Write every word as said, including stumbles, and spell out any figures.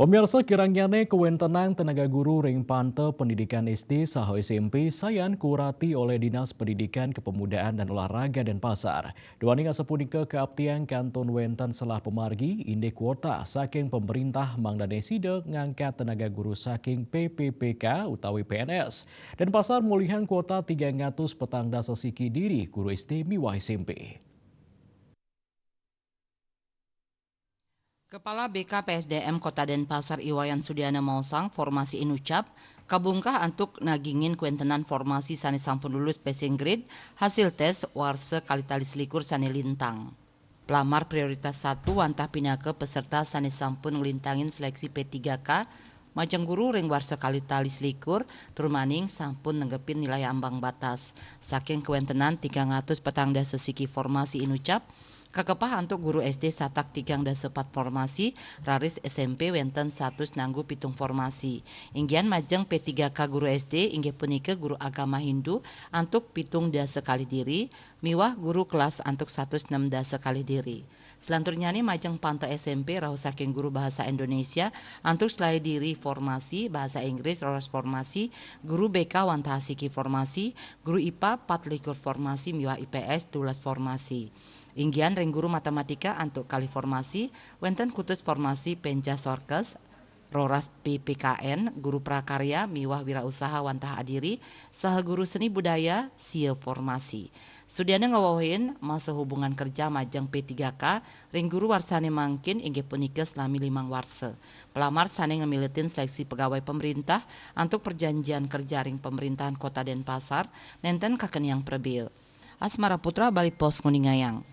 Pemirsa, kirangnyané kawéntenan tenaga guru ring panta pendidikan S D saha S M P sayan kuwrati olih Dinas Pendidikan Kepemudaan dan Olahraga Denpasar. Duaning asapunika kaaptiang kantun wénten selah pamargi indik kuota saking pemerintah mangdané sida ngangkat tenaga guru saking P P P K utawi P N S. Denpasar mulihang kuota tigang atus petang dasa siki diri guru S D miwah S M P. Kepala B K P S D M Kota Denpasar I Wayan Sudiana maosang formasi inucap kabungkah antuk nagingin kawéntenan formasi sané sampun lulus passing grade hasil tés warsa kalih tali selikur sané lintang. Pelamar prioritas satu wantah pinaka peserta sané sampun nglintangin seleksi P tiga K majeng guru ring warsa kalih tali selikur, tur maning sampun nenggepin nilai ambang batas. Saking kawéntenan tigang atus petang dasa siki formasi inucap, kakepah antuk guru S D satak tigang dasa pat formasi, raris S M P wénten satus nanggu pitung formasi. Inggihan majeng P tiga K guru S D inggih punika guru agama Hindu antuk pitung dasa kalih diri, miwah guru kelas antuk satus nem dasa kalih diri. Selanturnyané majeng panta S M P rauh saking guru bahasa Indonesia antuk selaé diri formasi, bahasa Inggris roras formasi, guru B K wantah siki formasi, guru I P A pat likur formasi miwah I P S dua belas formasi. Inggihan ring guru matematika antuk kalih formasi, wénten kutus formasi Penja Sorkes, roras P P K N, guru prakarya miwah wirausaha wantah adiri, saha guru seni budaya sia formasi. Sudiana ngawehin masa hubungan kerja majeng P tiga K ring guru warsané mangkin inggih punika salami limang warsa. Pelamar sané ngamiletin seleksi pegawai pemerintah antuk perjanjian kerja ring pemerintahan Kota Denpasar nénten kakeniang prebea. Asmara Putra, Bali Post, nguningayang.